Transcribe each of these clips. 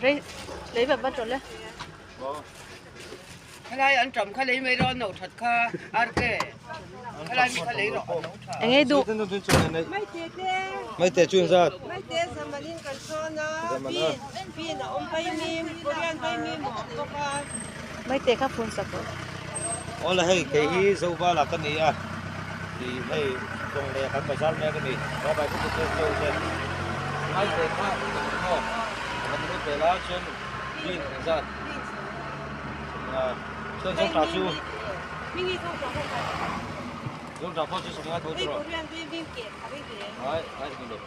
Rei lei vat vat rawh le. Khalai an tam kha lei mai rawh an no that kha RK khalai mi kha lei rawh an no tha. Eng ei duh. Mai te chu zat. Mai te zamanin kan sawn a pin pin a awm pai mi Korean pai mi maw awm bawk a. Mai te kha phun sak rawh. Awle hei kei hi Zovala ka ni a tih hei tawng leh kan bazar mek a ni. Bye bye ka te chu te. Mai te kha maw kan lut ve la chuan bean engzat. Chuan zawng tha chu zawng tha pawh chu sawmnga tho chu rawh. Ai ai ni lo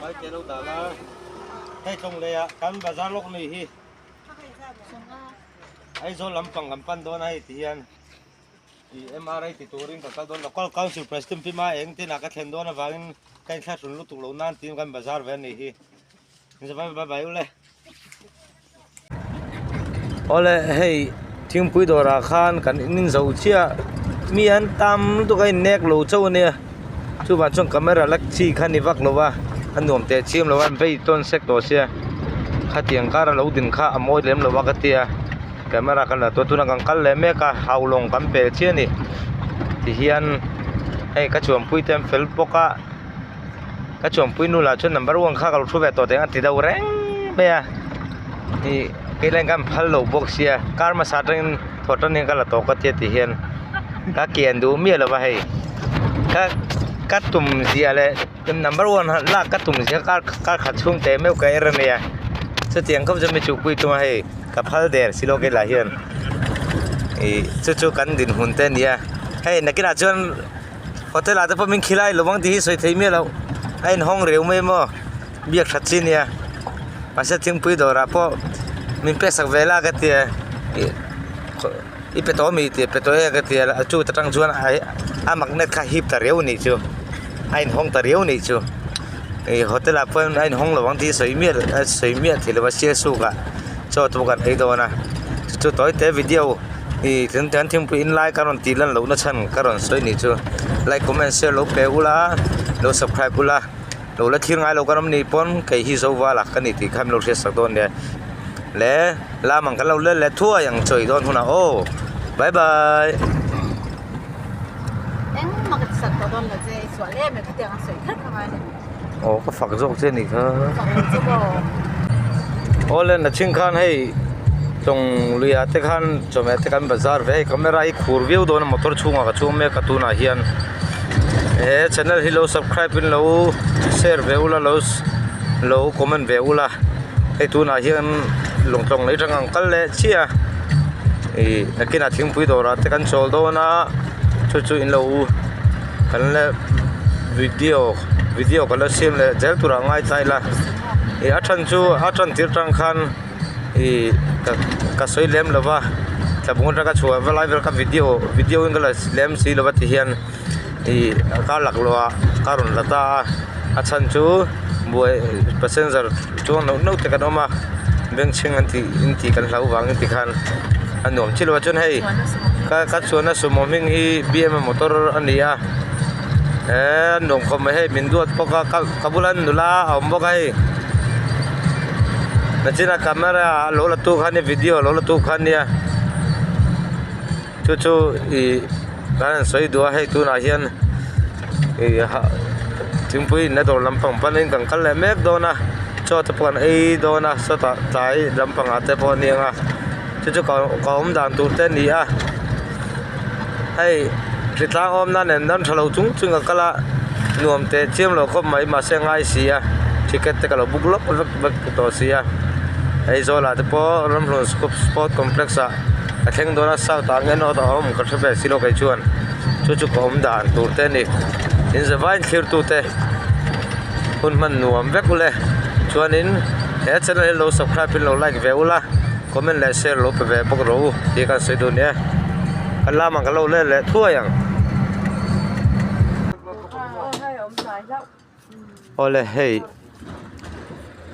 mai te lo dah la hei tlawng leh ah kan bazar lawk mai hi Aizawl lampang kan pan dawn a hei ti hian ih MRI ti turin ka kal dawn local council president pi ma eng tin ah ka thlen dawn avangin ka inthlahrun lutuk loh nan tiin kan bazar ve a nih hi. Bye bye ule. Awle hei thingpui dawrah khan kan in zo chiah mi an tam lutuk a innek lo chauh a nia chuvang chuan camera la chi kha ni vak lo va a nuam teh chiam lo a an vei tawn sek tawh sia khatiang kar a lo din kha a mawi lem lo a ka tia camera kan la tawh tunah kan kal leh mek a haulawng kan pel chiah a ni tihian hei ka chuanpui te an fel bawk a. Ka chuanpui nu lah chuan number one kha ka lo thu ve tawh teh ang a ti deuh reng mai a ih keilai khan phal lo bawk sia kar hmasa atangin thawh tan hian ka la tawh ka tia ti hian ka kian duh miah lo va hei ka ka tum zia leh number one lak ka tum zia kar kar khat chhung teh meuh ka er a nia chutiang khawp chuan mi chuhpui tum a hei ka phal der si lo keilai hian ih chu chu kan dinhmun te a ni a hei nakinah chuan. Hotel ah te pawh min khilai lo vang tih hi sawi thei miah loh a inhawng reu mai maw biak that chi nia mahse thingpui dawrah pawh min pek sak ve la ka tia ih i pe tawh ami tih pe tawh e ka tia a chu ta tang chuan a magnet kha a hip ta riau anih chu a inhawng ta riau anih chu ih hotel ah pawh a inhawng lo vang tih hi sawi miah a sawi miah thei lo a sialsuk ah chaw te pawh kan ei dawn a chu chu tawi te video. Ih tin kan thingpui in lai ka rawn tih lan lohna chhan ka rawn sawi nih chu like comment share lo pe ula lo subscribe ula lo la thlir ngai lo ka ram nih pawn kei hi Zovala ka ni tih kha min lo hriat sak dawn nia le lam ang kan lo let leh thuai ang chawi dawn hunah aw bye bye. Engmah ka ti sak tawh dawn lo che i sual em em khatiang a sawi kher kha ngai lo. Aw ka fak zawk che nih kha. Fak lo che maw. Awle nachhin khan hei tawng luiah te khan chawhmeh te kan bazar ve hei camera hi khur viau dawn a motor chhungah ka chhung mek a tunah hian he channel hi lo subscribe in lo share ve ula lo lo comment ve ula hei tunah hian lawngtlawng lei atang an kal leh chiah a ih nakinah thingpui dawrah te kan chawl dawn a chu chu in lo. Kan la video video kan la siam leh zel turah ngai ta ila ih a then chu a tan tir tang khan ih ka ka sawi lem lo va tlabung atanga chhuah va lai vel kha video video in ka la lem si lo va ti hian ih ka laklawh ah ka rawn la ta a a chhan chu buai passenger chuang neuh neuh te kan awm a bengchheng an tih in tih kan hlauh vangin tikhan a nuam chiah lo a chuan hei. Ka ka chuanna sumo hming hi B_M motor a ni a he nuam khawp mai hei min duat bawk a ka ka bula nula a awm bawk a hei nachina camera a lo la tu kha nia video a lo la tu kha nia chu chu ih kan han sawi duh a hei tunah hian ih ha thingpui inna dawr lampang panin kan kal leh mek dawn a chaw te pawh kan ei dawn a sawtah tlai lampangah te pawh a ni ang a. Chu chu ka ka awm dan tur te a ni a hei hritlang awm nan nen dam tha lo chung chung a kal a nuam teh chiam lo khawp mai mahse a ngai si a ticket te ka lo book lawk vek vek tawh si a hei zawlah te pawh ramhlun sport complex ah a thleng dawn a south ah nge north ah a awm ka hre ve si lo kei chuan chu chu ka awm dan tur te a ni in zavaiin thlir tu te hun hman nuam vek ule chuanin he channel hi lo subscribe in lo like ve ula. Comment leh share lo pe ve bawk rawh u tih kan sawi duh nia. Kan lamah kan lo let leh thuai ang. Awle hei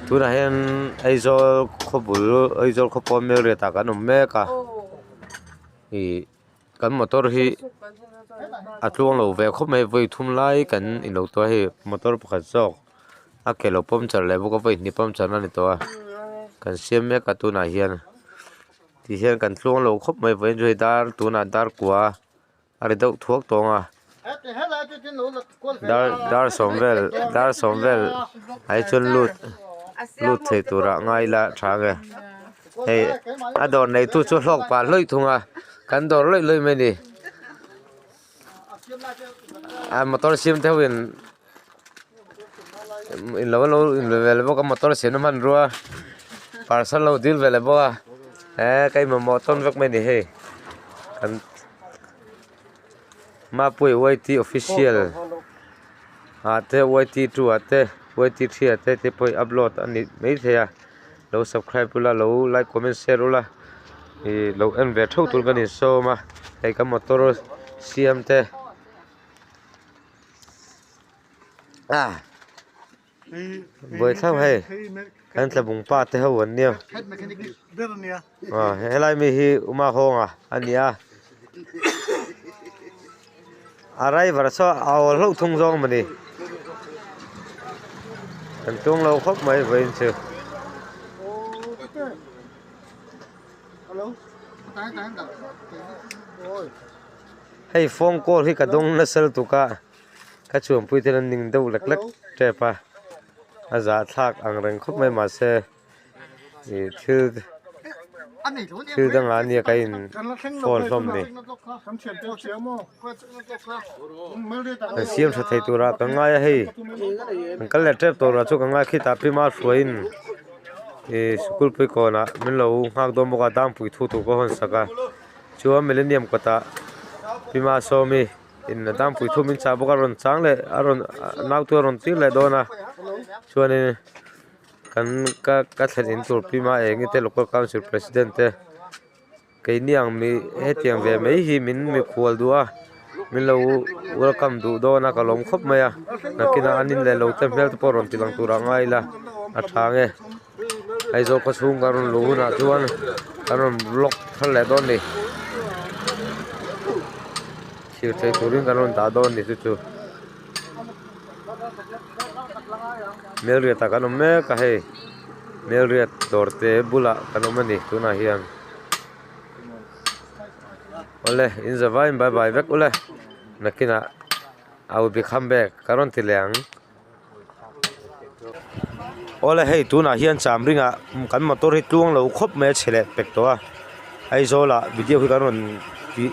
tunah hian Aizawl khawbul Aizawl khawpawn Melriat ah kan awm mek a ih kan motor hi a tluang lo ve khawp mai vawi thum lai kan inlo tawh a hei motor pakhat zawk. A ke lo puncture leh bawk a vawi hnih puncture na ni tawh a kan siam mek a tunah hian ti hian kan tluang lo khawp mai vawiin chu hei dar tunah dar kua a ri deuh thuak tawng a dar dar sawm vel dar sawm vel ah hi chuan lut lut thei turah ngai ila tha ang e hei a dawr neitu chu hlawk pah hlawih thung a kan dawr lawih lawih mai a ni a motor siam te ho in. In lo lo in ve leh bawk a motor siamna hmanrua parcel lo dil ve leh bawk a eh ka inmamawh tawn vek mai a ni hei kan Mapuii yt official ah te yt two ah te yt three ah te te pawh hi upload a ni maithei a lo subscribe ula lo like comment share ula ih lo en ve theuh tur ka ni sawm a hei ka motor siam te. Ah buaithlauh hei kan tlabung pa te ho an nia ah helai mi hi uma hawnga a ni a a driver saw a awl hlauh thung zawng a ni kan tung lo khawp mai vawiin chu. Hei phone call hi ka dawng nasa lutuk a ka chuanpui te an ning deuh lek lek tep a a zahthlak ang reng khawp mai mahse ih thil thil dangah ania ka in phone hlawm ni kan siam tha thei turah ka ngai a hei kan kal leh tep tawh lah chu ka ngai khitah pi ma hruaiin ih sikul pui kawnah min lo nghak dawn bawk a dangpui thu tur ka hawn sak a. Chuan millennium kawtah Pima Sawmi in a dangpui thum in chah bawk a rawn chang leh a rawn nau chu a rawn tir leh dawn a chuanin kan ka ka thlen in tur Pima eng te local council president te keini ang mi hetiang ve mai hi min mikhual duh a min lo welcome duh dawn a ka lawm khawp mai a nakinah an in leh lo te hmel te pawh rawn ti lang turah ngai ila a tha nge. Aizawl khaw chhung kan rawn luh hunah chuan kan rawn vlog thar leh dawn a ni thlir thei turin kan rawn dah dawn a ni chu chu Melriat ah kan awm mek a hei Melriat dawr te bulah kan awm a ni tunah hian awle in za vaiin bye bye vek ule nakinah I will be come back ka rawn ti leh ang. Awle hei tunah hian cham ringah kan motor hi tluang lo khawp mai a chhe leh pek tawh a Aizawl ah video hi kan rawn tih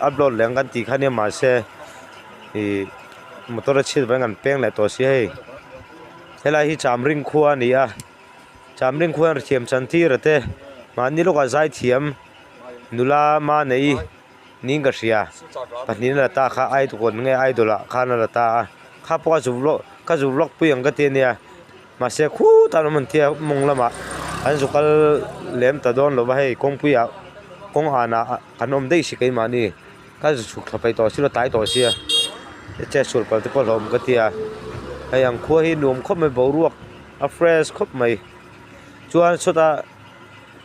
upload leh ang kan tih kha nia mahse ih motor a chhiat vang in kan peng leh tawh sia hei helai hi cham ring khua a ni a cham ring khua hian thiam chan tir a te mahni lawkah zai thiam nula ma nei. Niin ka hria, pahnih a la ta kha idol nge idol ah khan a la ta a, kha pawh a zu vlog ka zu vlog pui ang ka ti ania, mahse khutah an awm an tia mawng lamah an zu kal lem ta dawn lo va hei kawngpui ah kawng anah kan awm daih si keimahni ka zu chhuk thla peih tawh si lo tlai tawh sia chet sual palh te pawh hlauhawm ka ti a, hei ang khua hi nuam khawp mai boruak a fresh khawp mai chuan sawtah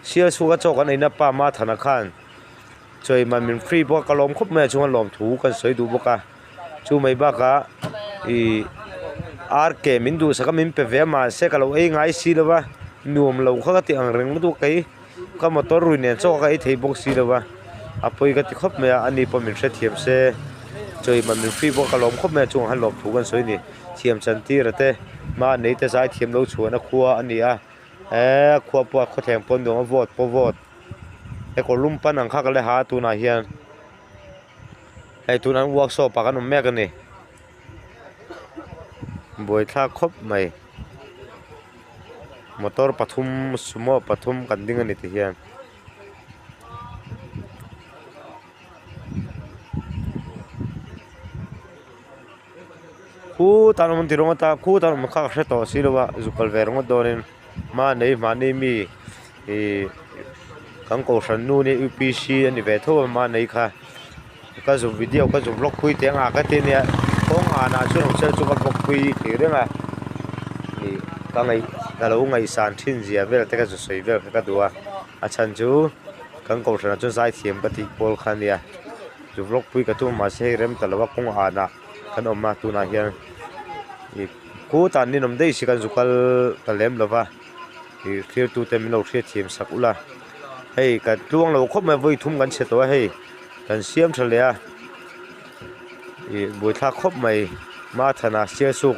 sial chhunga chaw kan eina pa Mathana khan. Chawi man min free bawk a ka lawm khawp mai a chunga lawmthu kan sawi duh bawk a chu mai bakah ih ar ke min duhsak a min pe ve a mahse ka lo ei ngai si lo va nuam lo kha ka ti ang reng lutuk a kei ka motor rui nen chaw ka ei thei bawk si lo va a pawi ka ti khawp mai a ani pawh min hrethiam se chawi man min free bawk a ka lawm khawp mai a chungah khan lawmthu kan sawi a ni thiam chan tir a te mahni te zai thiam lo chhuahna khua a ni a eee khua pawh a khawthleng pawh a nuam a vawt pawh a vawt. He kawr lum pan ang kha ka la ha a tunah hian hei tunah hian workshop ah kan awm mek a ni buaithlak khawp mai motor pathum sumo pathum kan ding a ni tihian. Khutah an awm an ti ringawt a khutah an awm kha ka hre tawh si lo a zuk kal ve ringawt dawnin mahni mahni mi ihh kan kohhran nu nia upc a ni ve tho a mahni kha ka zuk video ka zuk vlog pui teh ang a ka ti ania kawng anah chuan awm se chu ka vlog pui thei reng a ih ka ngaih ka lo ngaihsan thin zia vel te ka zu sawi vel kha ka duh a a chhan chu kan kohhranah chuan zaithiam ka tih pawl kha ania. Chu vlog pui ka tum mahse hei rem ta lo a kawng anah kan awm a tunah hian ih. Khutah ninawm daih si kan zu kal ta lem lo va ih thlir tute min lo hriatthiam sak ula hei kan tluang lo khawp mai vawi thum kan chhe tawh a hei kan siam tha leh a ih buaithlak khawp mai Mathana Sialsuk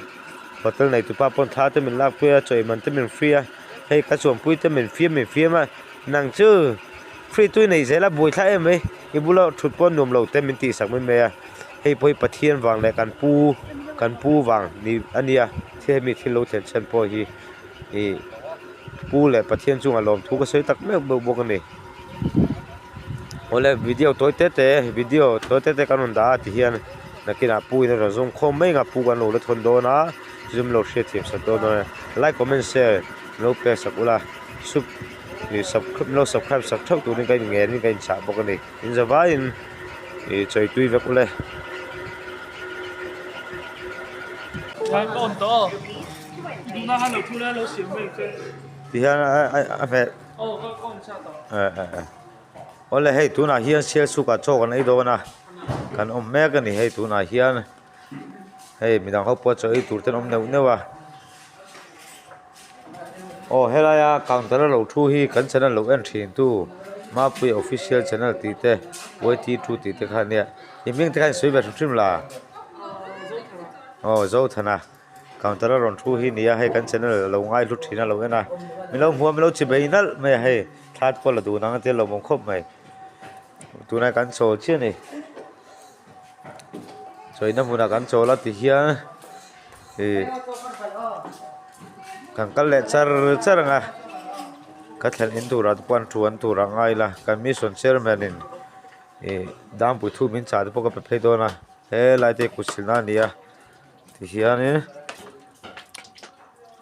hotel nei tupa pawn thla te min lak pui a chaw man te min free a hei ka chuanpui te min fiam min fiam a nang chu free tui nei zel a buaithlak em mai i bula thut pawh nuam lo te min tih sak mai mai a. Hei pawh hi Pathian vang leh kan pu kan pu vang ni a nia thil hemi thil lo thlen chhan pawh hi ih pu leh Pathian chungah lawmthu ka sawi tak meuh meuh bawk a ni. Awle video tawi te te video tawi te te kan rawn dah a ti hian nakinah pu in a rawn zawng khawm mai ang a pu kan lo la thawn dawn a chu chu min lo hriatthiam sak dawn a like comment share min lo pek sak ula sub ih subscribe min lo subscribe sak theuh turin ka inngen in ka inchah bawk a ni. In za vaiin ih chawi tui vek ule. Ti hian a hmeh awle hei tunah hian sialsuk ah chaw kan ei dawn a kan awm mek a ni hei tunah hian hei midang ho pawh chaw ei tur te an awm neuh neuh a. Aw helaia counter a lo thu hi kan channel lo en thin tu Mapuia official channel tih te yt two tih te kha ania i hming te kha in sawi ve hrim hrim la aw Zothana counter a rawn thu hi nia hei kan channel a lo ngai hlu thin a lo en a min lo hmu a min lo chi bei nalh mai a hei thla te pawh la dun ang a tia lawmawm khawp mai tunah kan chawl chiah a ni chawina hmunah kan chawl a ti hian. Ih kan kal leh char char ang a ka thlen in turah te pawh an thu an tur a ngai ila kan mission chairman in ih dangpui thu min chah te pawh ka pe phei dawn a helai te hi kut silna a ni a tihianin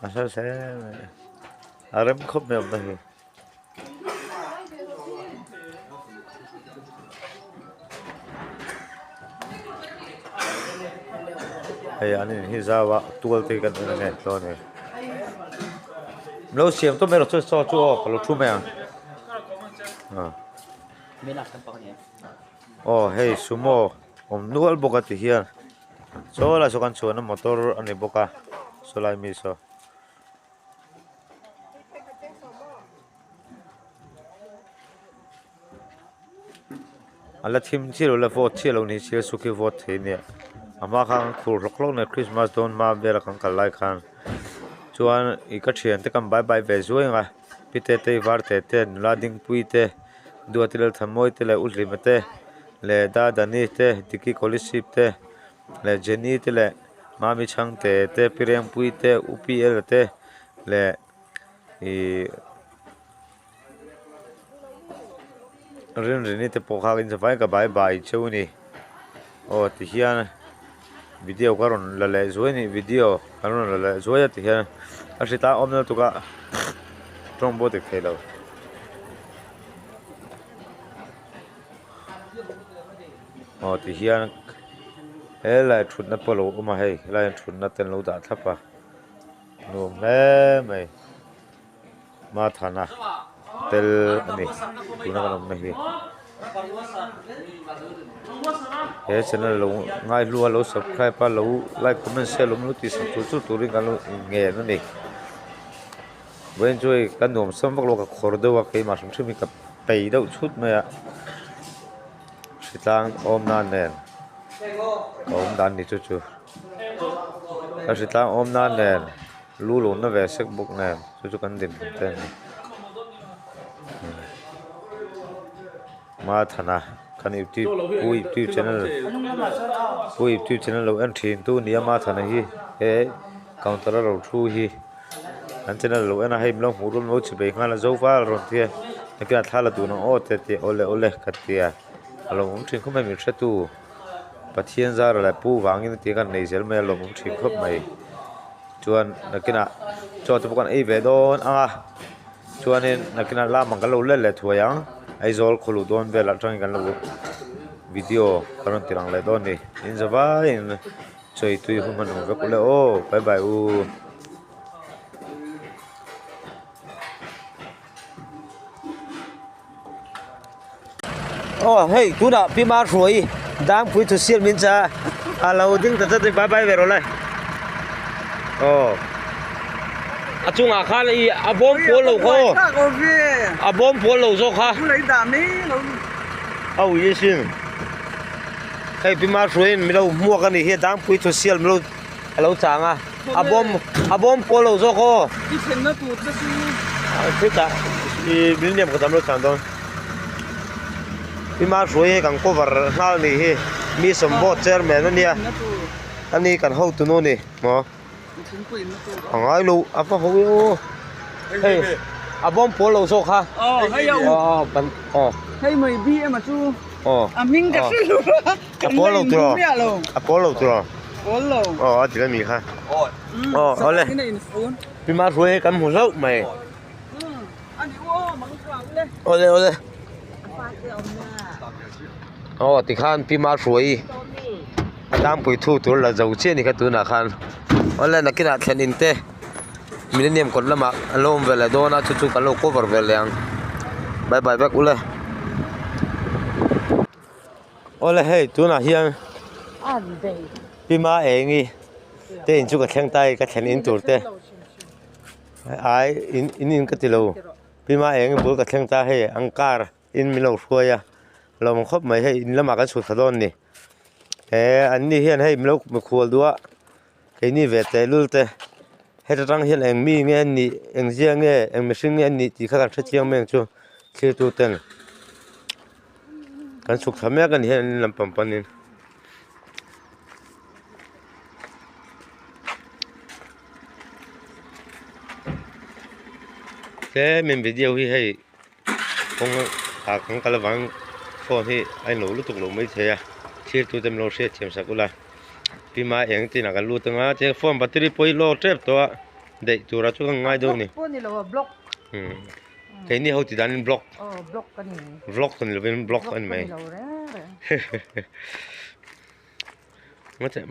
a hre hle mai a rem khawp mai awmna hi. Hei an in hi zau a tual te hi kan en ange tlaw ani lo siam tawp mai rawh chu saw chu aw ka lo thu mai ang aw hei sumo awm nual bawk a ti hian saw lai saw kan chhuahna motor a ni bawk a saw lai mi saw. A la thim chiah lo la vawt chiah lo ni sia chu khi vawt thei ania a hma khan an khur hlawk hlawk nen christmas dawn hma vela kan kal lai khan chuan ih ka thian te kan bye bye ve zuai ang a pi te te var te te nula dingpui te duati lalthanmawi te leh u hlima te leh dadani te diki scholarship te leh jenny te leh. Mami Chhangte te Pi Rengpui te U Pi Ela te leh ihh Rinrini te pawh kha in zavai ka bai bai cheu a ni aw ti hian video ka rawn la leh zuai a ni video kan rawn la leh zuai a ti hian a hri tan awm na lutuk a tawng pawh dik thei lo. Aw ti hian helai thutna pawh a lo awm a hei helai ah thutna te an lo dah thlap a nuam hle mai Mathana tel a ni tuna kan awmna hi he channel lo ngaihlu a lo subscribe a lo like comment share lo lo tih sak tur chu turin kan lo inngen a ni vawiin chu hei ka nuam sam vak lo ka khawr deuh a keimah hrim hrim hi ka pei deuh chhut mai a. Hritlang awm nan nen ka awm dan ni chu chu ka hritlang awm nan nen lu lo na ve sek bawk nen chu chu kan din hmun te a ni Mathana kan youtube pu youtube channel pu youtube channel lo en thin tu nia Mathana hi he counter a lo thu hi. An channel lo en a hei min lo hmuh rual maw chibei nghal a zo val rawn ti a nakinah thla la dun ang aw te ti a awle awle ka ti a a lawmawm thin khawp mai min hretu Pathian zara leh pu vangin a ti a kan nei zel mai a lawmawm thin khawp mai chuan nakinah chaw te pawh kan ei ve dawn ang a chuanin nakinah lam ang kan lo let leh thuai ang Aizawl khawluh dawn velah atangin kan lo video kan rawn ti lang leh dawn a ni in zavaiin. Chawi tui hun hman awm vek ule aw bye bye u. Aw hei tunah Pi Mahruai Dangpui thu siam min cha a lo ding ta chat a bye bye ve rawh le. Aw. A chungah khan i a bawm pawl lo kha aw. A bawm pawl lo zawk kha. A ui asin. Hei pi ma hruaiin min lo hmuak a nih hi a dangpui social min lo a lo chang a. A bawm a bawm pawl lo zawk aw. I thlenna tur che chu. Chutah i millennium ka tam lo chang dawn. Pi ma hruai hi kan cover nghal nih hi mi sawmbaw chairman a nia. Ani kan hotu nu ni maw. A ngai lo a va ho e aw. Hei a bawm pawl lo zawk kha. Aw hei a u. Aw ban aw. Hei mai bi em a chu. Aw. A hming ka hre lo a. A pawl lo tur aw. A pawl lo tur aw. Pawl lo. Aw a dik a mi kha. Aw awle. Pi ma hruai hi kan hmu hlauh mai. Awle awle. Aw tikhan pi ma hruai a tlangpui thu tur la zo chiah a ni kha tunah khan awle nakinah thlen in te millennium kawt lamah an lo awm ve leh dawn a chu chu kan lo cover ve leh ang bye bye vek ule awle hei tunah hian pi ma eng i te in chu ka thleng ta e ka thlen in tur te ai in in ka ti lo pi ma eng i bul ka thleng ta hei an car in min lo hruai a lawm khawp mai hei in lamah kan chhut thla dawn a ni he an ni hian hei min lo mikhual duh a keini ve teh lul te heta tang hian eng mi nge an nih eng zia nge eng mihring nge an nih tih kha kan hrechiang mai ang chu thlir tu ten kan chhuk thla mek a ni hian an lampang panin. Tlemin video hi hei. Kawng ah kan kal avang phone hi a inlo lutuk lo maithei a thlir tute min lo hriat thiam sak ula pi ma eng tin ah kan lut anga chuan phone battery pawh hi low tep tawh a daih tur ah chuan ka ngai deuh a ni keini ho tih danin block vlog ni lovin block a ni mai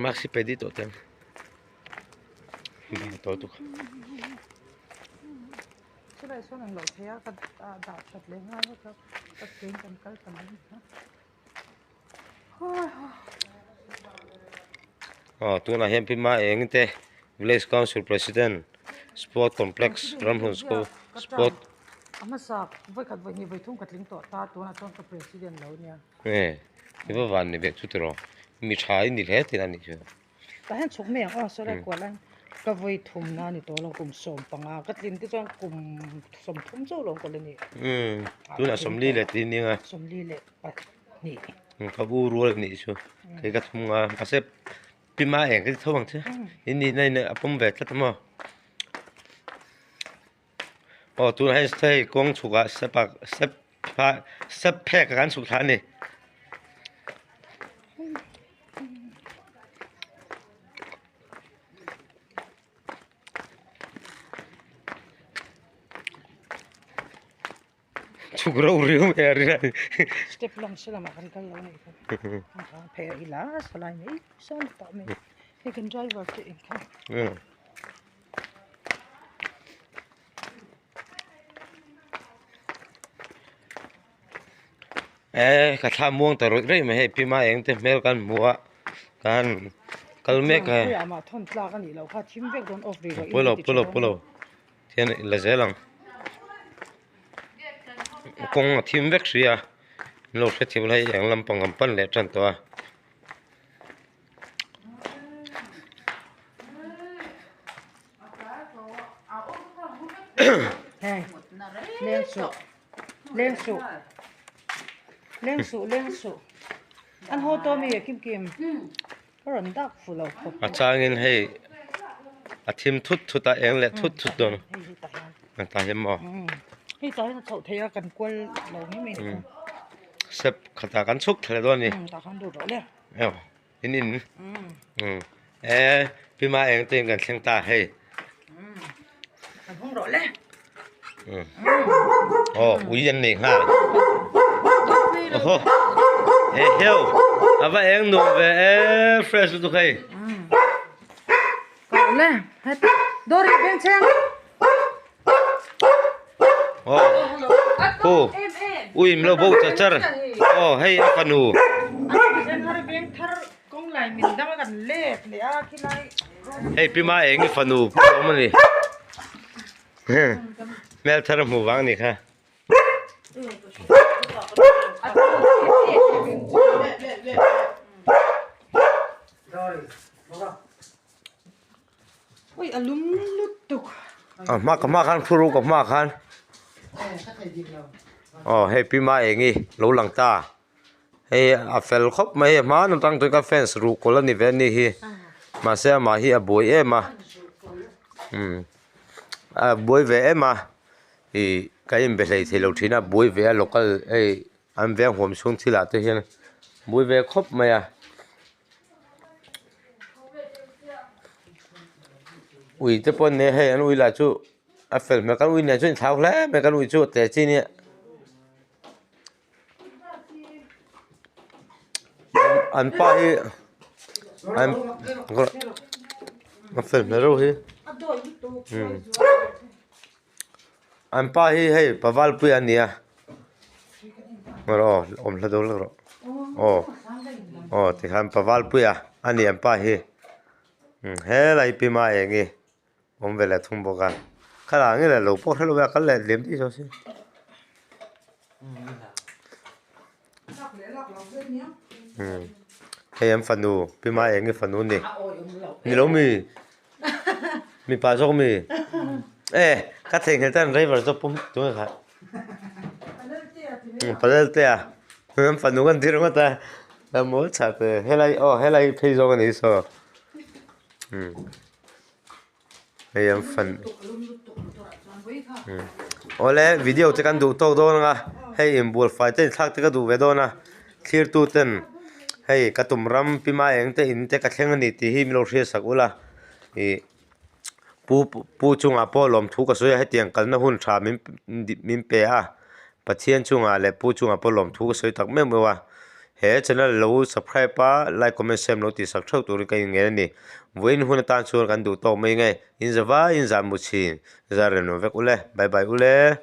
mask hi pe dih tawh teh ang tawh tuk. Chulai sawn an lo thei a ka dah that leh nghal vek a ka train kan kal ta mai a Aw tunah hian Pi Ma Eng te Village Council President Sport Complex Ramhlun School Sport A hmasa vawikhat vawihnih vawithum ka tling tawh ta tunah chuan ka President lo nia. E i va van ni ve chu tiraw mi tha i ni hle tih a nih chu. Tah hian chhuk mai ang aw saw lai kual a ka vawi thum na a ni tawh lo kum 15 ka tlin te chuan kum 30 chauh lo ka la ni. Umm tunah 40 leh tih nia. 40 leh pahnih. Ka u rual a nih chu kei ka thum nga mahse pi ma eng ka ti tho ang che in nihna in a pawm ve tlat a maw. Aw tunah hian hei kawng chhukah step ah step ah step phek ah kan chhuk thla a ni. Chhuk reuh riau mai a rin a ni. Step lam se lamah kan kal lo a nih kha. Phei a ila salai mai sawn tawh mai. Hei kan driver te in kha. Eh ka thla muang ta rawih rawih mai hei pi ma eng te hmel kan hmu a kan kal mek a pawilo pawilo pawilo hian la zel ang kawng a thim vek hrih a an lo hrethiam lai eng lampang an pan leh tan tawh a. Hei leng suh leng suh leng suh leng suh an haw tawh mi kim kim ka rawn dak fu lo khawp a changin hei a thim thut thut a eng leh thut thut dawn a tah hian maw hei tah hian a chhoh theih a kan kual lo mai mai ni step khatah kan chhuk thla leh dawn a ni tah khan lut rawh le Eo in in e pi ma eng te in kan thleng ta hei kan hung rawh le aw ui an nei nghal oho e heu ava eng nuam ve e fresh lutuk hei rawh le dawr hi beng cheng Aw ui min lo bo char char aw hei a fanu. Hei Pi Ma Eng i fanu pawh a awm a ni. Hmel thar a hmuh vang a ni kha. Ui a lum lutuk. A hma ka hma khan phur u ka hma khan. Aw hei Pi Ma Eng i lo lang ta. Hei a fel khawp mai a hma atang chuan ka fans ruh kawlh a ni ve a ni hi mahse amah hi a buai em a umm a buai ve em a ih ka inbe hlei thei lo thin a buai ve a local hei an veng huam chhung thil ah te hian buai ve khawp mai a ui te pawh an nei a hei an ui lah chu a fel hmel kan ui nen chuan inthlau hle mai kan ui chu a teh chi nia. An pa hi an a fel hmel reuh hi an pa hi hei pavalpui a nia aw awm hla deuh hlek rawh aw aw tikhan pavalpui a ani an pa hi helai pi ma eng hi. Awm ve leh thung bawk a, khalah nge leh lo pawh hrelo a kal leh lem tih zawk si. Hei an fanu Pi Ma Eng i fanu ni, ni lo mi, mipa zawk mi, e ka theihnghilh tan driver zawk pawm tunge kha, Palelte a, an fanu kan ti ringawt a, a mawl chhah te, helai aw helai phei zawk a ni saw. Hei an fan awle video te kan duh tawk dawn anga hei inbual fai te inthlak te ka duh ve dawn a thlir tu ten hei ka tum ram pi ma eng te in te ka thleng ani tih hi min lo hriat sak ula ih pu pu chungah pawh lawmthu ka sawi a hetiang kalna hun tha min min pe a Pathian chungah leh pu chungah pawh lawmthu ka sawi tak meuh meuh a. He channel lo subscribe a, like comment share lo tih sak theuh turin ka inngen a ni. Vawiin hun atan chuan kan duh tawk mai nge, in za vai in zan mu chhin, zar rem lo vek ule, bye bye ule.